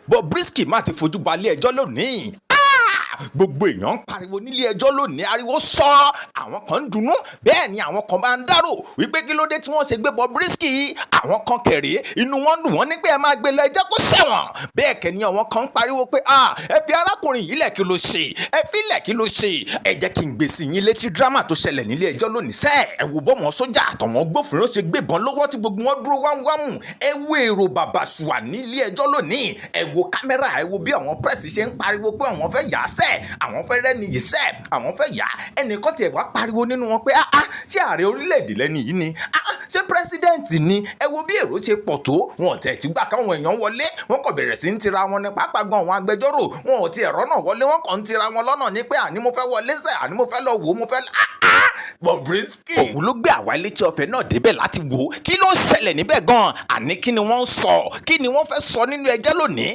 Bobrisky má ti fojú balẹ̀ ẹjọ́ lónìí. Gbogbo èèyàn ń pariwo nílé ẹjọ́ lónìí, ariwo sọ. Àwọn kan ń dunnú, bẹ́ẹ̀ ni àwọn kan máa ń dárò wípé kí ló dé tí wọ́n ṣe gbé Bobrisky. Àwọn kan kẹ̀rẹ́, inú wọn dùn, wọ́n ní pé ẹ máa gbé lọ, ẹ jẹ́ kó ṣẹ̀wọ̀n. Bẹ́ẹ̀ kẹ́ ni àwọn kan ń pariwo pé ẹ fi arákùnrin yìí lẹ̀, kí ló ṣe? Ẹ fi lẹ̀, kí ló ṣe? Ẹ jẹ́ kí n gbé sí yín létí drama tó ṣẹlẹ̀ nílé ẹjọ́ lónìí sẹ́. Ẹ wo bọ́mọ sójà àtọ̀wọ́n gbófinró ṣe gbébọn lọ́wọ́ tí gbogbo wọn dúró wámúwámú. Ẹ wo èrò bàbàṣùwà nílé ẹjọ́ lónìí. Ẹ wo kámẹ́rà, ẹ wo bí àwọn press ṣe ń pariwo pé àwọn fẹ́ yà á sẹ́, àwọn fẹ́ rẹ́ni yìí sẹ́, àwọn fẹ́ yà á. Ẹnìkan tiẹ̀ wá pariwo nínú wọn pé, "Ah ah, ṣé ààrẹ orílẹ̀-èdè lẹ́ni yìí ni? Ah ah, ṣé president ni?" Ẹ wo bí èrò ṣe pọ̀ tó. Wọn ò tẹ̀ tí gbà káwọn èèyàn wọlé, wọn kò bẹ̀rẹ̀ sí ń tira wọn ní pàápàá gan. Àwọn agbẹjọ́rò, wọn ò tiẹ̀ rọ́nà wọlé, wọn kàn ń tira wọn lọ́nà ní pé àní mo fẹ́ wọlé sẹ́, àní mo fẹ́ lọ wò ó, mo fẹ́, ah ah, Bobrisky. Òun ló gbé àwa létí ọ̀fẹ́ náà débẹ̀ láti wò ó kí ló ń ṣẹlẹ̀ níbẹ̀ gan-an, àní kí ni wọ́n ń sọ, kí ni wọ́n fẹ́ sọ nínú ẹjọ́ lónìí.